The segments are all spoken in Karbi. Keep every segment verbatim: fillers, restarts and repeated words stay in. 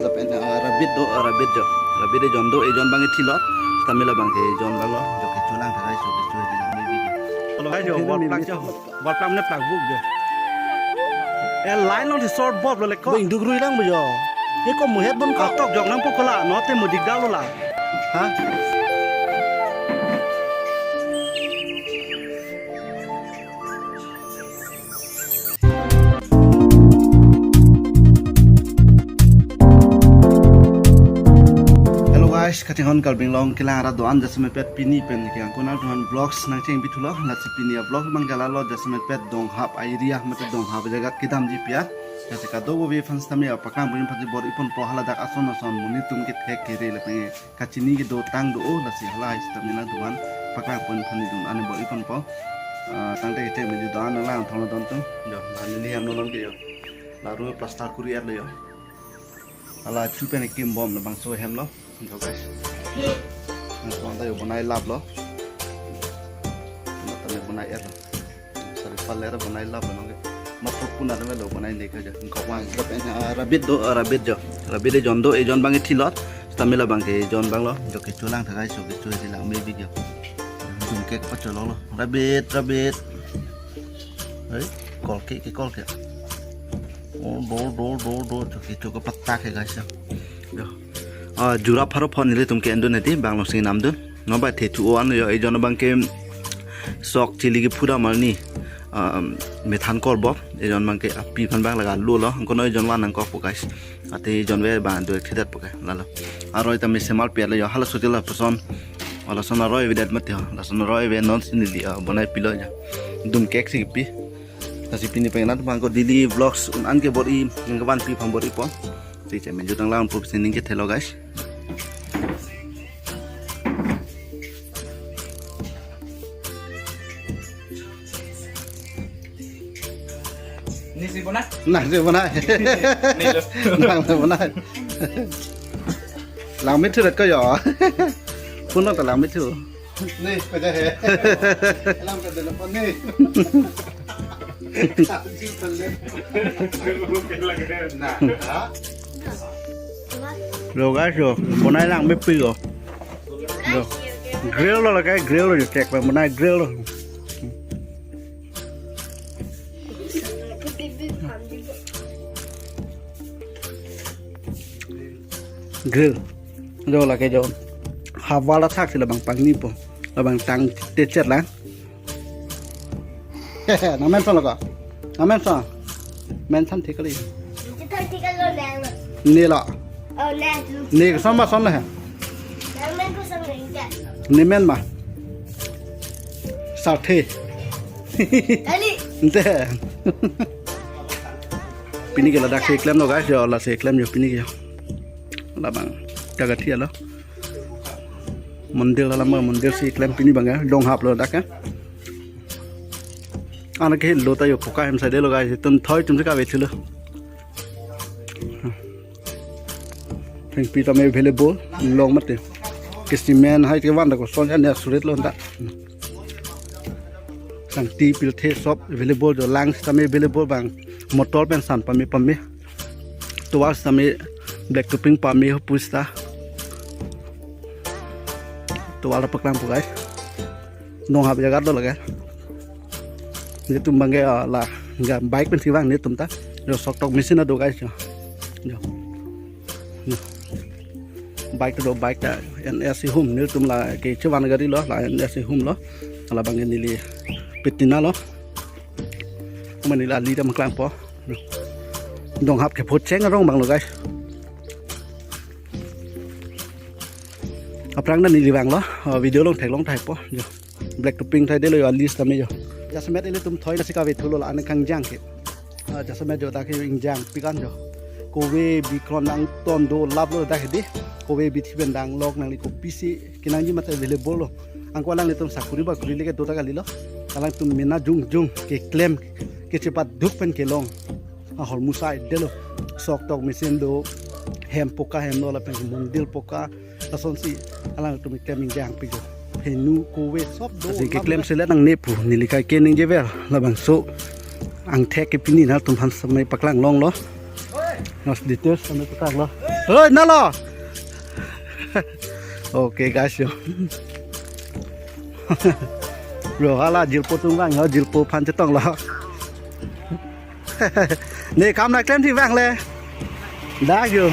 Lapen, ah, rabbit do, ah, rabbit jo. Rabbit ejon do, ejon abang ithilot. Sitame labang ke ejon abang lo, jo kecho lang tha guys, jo kecho lang maybe. Hello guys, jo, ball plak jo. Ball plak ne plak buk jo. Eh, line along si short ball lo lekho. Bo ingduk rui lang bo jo. Ye ko muhet bon ko. Tok jok nangpo kola, no te mudik dal lo la. Ha? Hello guys, kachinghon Karbi Anglong kelang arat do-an jasemet pet pini pen ke angkon altuhan vlogs nangcheng bithulo, lasi pini a vlog abang ke lalo jasemet pet Donghap area mate Donghap jagat kedamji pi-a. Lasi kadokave aphan sitame paklang pon pon bor-iponpo, haladak ason ason monit atum kethek kere lapen kachini kedo tang do-o, lasi hala sitame nangtumphan paklang pon pon dun ane bor-iponpo. Ah, tangte kecheng meju do-an nanglang thong don tum. Jo, la neli hem nolong ke jo. La room plaster kuri-et lo jo. Hala chu pen kim bom labangso hem lo. Jo guys. Nangtumphan ta jo bonai lap lo. Nangtumphan ta jo bonai-et lo. Sari paler bonai lap lo nangke. Matro puna nang lo bonai ne kaja. Kok wang. Rabbit do, ah, rabbit jo. Rabbit ejon do, ejon abang ithilot. Sitame labang ke ejon abang lo. Jo kecho lang tha guys, jo kecho lang maybe jo. Dum kek pacholo lo. Rabbit, rabbit. Hei, kol ke, ke kol ke. Oh, do, do, do, do. Jo kecho ke patta ke guys jo. Jo. Ah, jura pharo phon nelitum ke-en dun hedi, bang lo sing namdun. No ba the thu o-an jo, ejon abang ke sok chili kephu dam arni, ah, methan korbom, ejon abang ke api aphan bang laga lo lo, angkono ejon van nangkokpo guys. Ate ejon ve bang do thedet po ke, lalo. Aroi tame semal pe lo jo, hala sotil lapuson. Lason aroi vedet mati ho, lason aroi ve non si neli, ah, bonai pilo jo. Dum kek si pi. Lasi pini pen nangtumphan ko daily vlogs un-an ke bor-i, nangkevan pi aphan bor-ipo. Si che meju tang lang pu si ning kethelo guys. Nangsi bonai. Nangsi bonai. Ni lo. Nangsi bonai. Lang mithu rat ko jo. Puno ta lang mithu. Ni, pada he. Lang pada lo ni. Nah, ha? Lo guys, lo. Bonai lang mepi lo. Lo. Grill lo la kai, grill lo jo tek pa bonai grill lo. Grill. Jo lake jo. Hawa la thak si labang pangnipo. Labang tang techet lang. Nang menson lo ko. Nang menson. Menson thik kali. Thik kali lo nang lo. Ne lo. Oh, nang lo. Ne koson ma son lo he. Nang men koson lo ingka. Ne men ma. Sarthe. Kali. Ante. Pini ke ladak si klemlo guys, jo lasi klem jo pini ke jo. Labang jaga thia lo. Mondir la lama mondir si klem pini abang ke, Donghap lo dak ke. Anak ke lo ta jo poka hem side lo guys, tum thoi tum si kave thulo. Thengpi tame available, long mate. Ke cement hai ke van ta koson ya ne surit lo ta. Sangti pilthe sob available jo, lang sitame available abang. Motor pen san pame pame. Tovar sitame black topping pame ho pusta. Tovar paklang po guys. Donghap jagat lo lake. Netum abang ke, ah, la ga bike pen si vang netum ta. Jo sok tok machine do guys jo. Jo. Jo. Bike do, bike ta N S ihum netum la ke chevan gari lo, la N S ihum lo. Labang ke neli petina lo. Mane la ali ta paklang po. Donghap ke phocheng arong abang lo guys. Aphrang ta neli vang lo, ah, video along theklong thai po jo. Black topping thai det lo jo, ali sitame jo. Jasemet ilitum thoi lasi kave thulo la ane kangjang ke. Ah, jasemet jo dak ke ingjang pik an jo. Kove bikron nangton do lap lo dak hedi. Kove bithi pen dang lok nangli kopisi kenangji mate available lo. Angko alanglitum sakuri bakuri le kedo ta kali lo. Alangtum mena jongjong keklem kechepaduk pen kelong. Ahormu sai det lo. Sok tok machine do, hem poka hem lo lapen mondir poka. Lasonsi alangtum klem ingjang pik jo. Henu kove sob do. Lasi keklem selet nangne pu neli kai ke ningjevel labangso angthek ke pini nangtumphan sitame paklang longlo. Nas details sitame paklang lo. Oi, nalo. Okay, guys, yo. Bro, hala jirpo atum vang, ho jirpo aphan chetonglo. Ne kam nangklemthe vang le. Dak yo.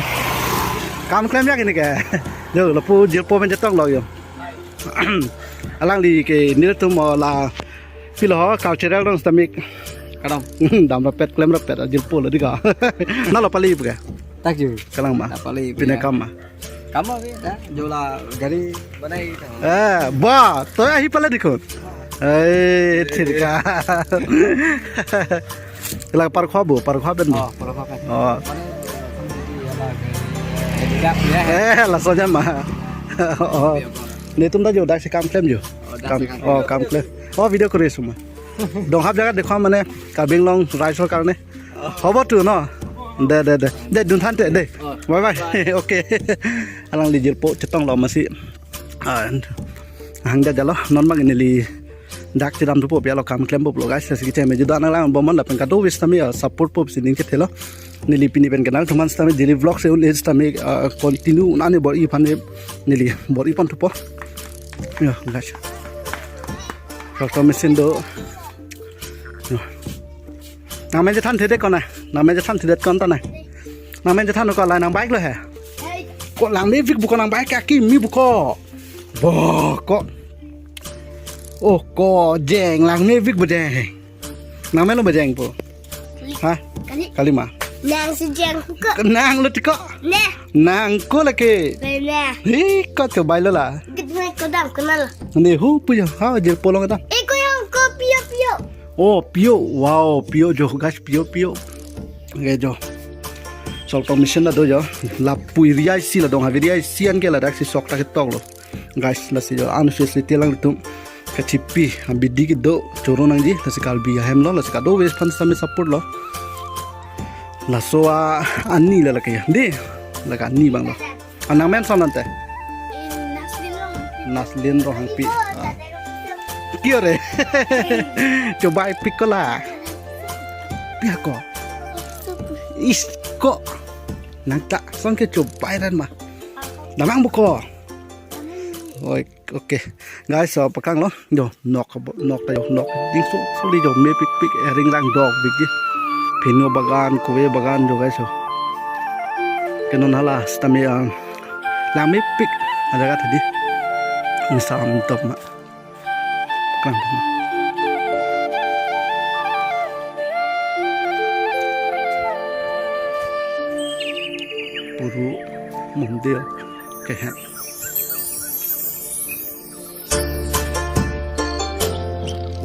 Kam klem ya kini ke. Yo, lapu jirpo aphan chetonglo yo. Alangli ke nelitum la pilo ho cultural dong stamik. Kadam. Dam rapet, klem rapet, jirpo lo dika. Nalo pali pu ke. Dak yo. Kalang ma. Dak pali, pine ya. Kam ma. Kam ma, ya. Jo la gari banai tha. Eh, ba, to ahi pala dikon. Eh, thirka. La parkho bo, parkho ben bo. Oh, parkho ben. Oh. Mane, ya, la gari. Gap ya. Eh, laso jam ma. Oh. Netum ta jo dak si kam klem jo. Oh, dak si kam klem. Kam, oh, kam klem. Oh, video kori suma. Donghap jaga dekho mane Karbi Anglong raisor karne. Hobo tu no. De, de, de. De, dun thante, de. Bye bye. Okay. Alangli jirpo chetonglo masi. Ah, hang ja jalo, non bang neli dak chedam thupo pi alo kam klem bop lo guys, lasi kechem me juda nang lang bomon lapen kado wis tami, ah, support pop sining kethelo. Neli pini pen kenang teman tami daily vlog se un age tami, ah, continue nani bor-i aphan neli bor-i pon thupo. Yo guys. Tractor machine do. Yo. Nangmen chethan thedet kona. Nangmen chethan thedet kon ta na. Nangmen chethan ko la nang bike lo he. Ko lang mevik buko nang bike aki mi buko. Bo ko. Oh ko jeng lang mevik bo jeng. Nangmen lo bo jeng po. Ha? Kali. Kali ma. Nang si jeng ko. Nang lo tiko. Ne. Nang ko lake. Ne. Hi ko chobai lo la. Git me ko dam kenal. Ne hu pu yo. Ha jirpo along dam. Eh ko yang ko pio pio. Oh, pio. Wow, pio jo, guys, pio, pio. Oke, jo. Solpang machine la do jo. Lapu area isi la dong, ha area isi an ke ladak si sok ta ketok lo. Guys, lasi jo, an facility alangtum. Kachipi, abidi kedo, choro nangji, lasi Karbi ahem lo, lasi kado wis aphan sami support lo. Laso a ani la lake ya. Di, lake ani bang lo. Anang men son ante. Naslin Ronghangpi. Naslin Ronghangpi. Ah. Kio re. Chobai pik ko la. Pia ko. Is ko. Nang ta son ke chobai ran ma. Damang buko. Oi. Okay, guys, so paklang lo, jo, nok, nok ta jo, nok, dingso, soli jo, mepikpik, eh, ring lang dok, bik ji. Pino bagan, kove bagan jo, guys, so. Ke non hala, sitame, ah, lang mepik, ada kata di. Insam top ma. Paklang. Puru, mundir, kehe.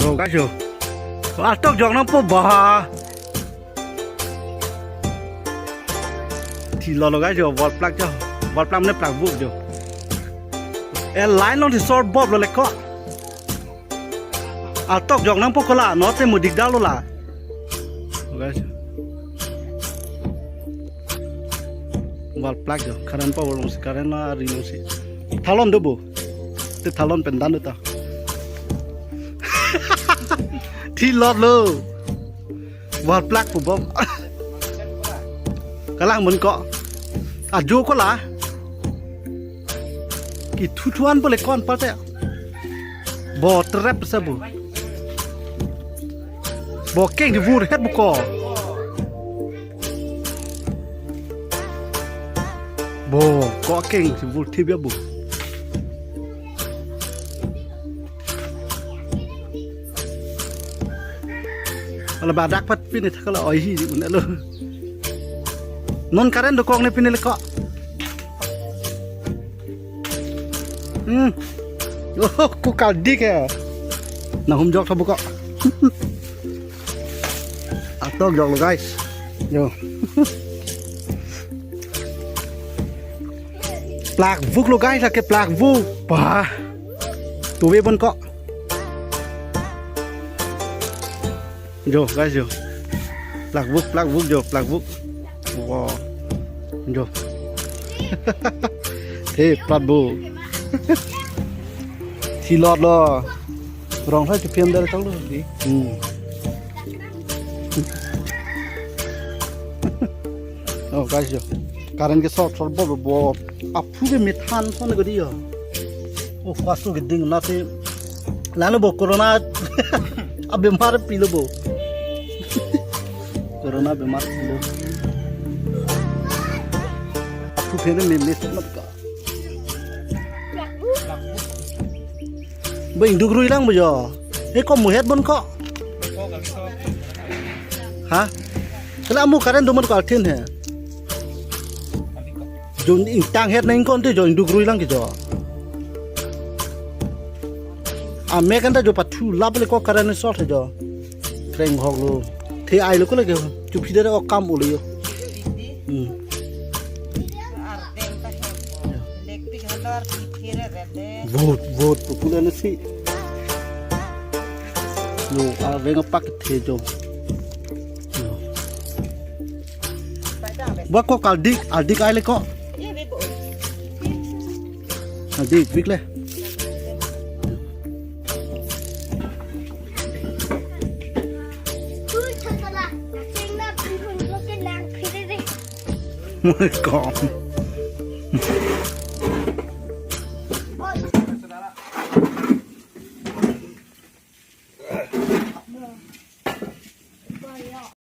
Lo guys yo. Astok jok nangpo ba. Thilo lo guys yo, wall plug jo. Wall plug ne plug buk jo. E line along si short bob lo leko. Astok jok nangpo ko la, note mudik dalo la. Guys. Wall plug jo, current power along si, current na ri along si. Thalon do bo. Te thalon pen dan do ta. Thilot lo. Wall plug pu bom. Kalang mun ko. Ajo ko la. Ki thu thuan pole kon pate. Bo trap sa bu. Bo keng di vur het bu ko. Bo ko keng si vur thip ya bu. Ala badak pat pine thakala oi hi un alo. Non current dokok ne pine leko. Hmm. Oh, ku kaldi ke. Nahum jok thabu ko. Astok jok lo guys. Yo. Plug vuk lo guys, lake plug vuk. Bah. Tuwe bon ko. Jo, guys, jo. Plug vuk, plug vuk, jo, plug vuk. Wow. Jo. Hey, plug vuk. Thilot lo. Rong thai chephiam dal tang lo di. Hmm. Oh, guys, jo. Current ke short short bo bo. Aphu ke methan son ke di yo. Oh, kwasu ke ding na te. Lalo bo corona abemar pilo bo. Corona bemar pilo. Aphu phene me me mat ka. Bo ingduk rui lang bo jo. He ko muhet bon ko. Ha? Kala amu current do mat ko athin he. Jo ingtang het nang kon te jo ingduk rui lang ke jo. Ame kan ta jo pathu lap le ko current short he jo. Kreng hok lo. The ai lo ko lage. Chu phi de o kam o lo yo. Hmm. Vote, vote, popular na si. Lo, a veng apak the jo. Lo. Ba ko kaldik, aldik ai le ko. Kaldik, pik le. Mui kom.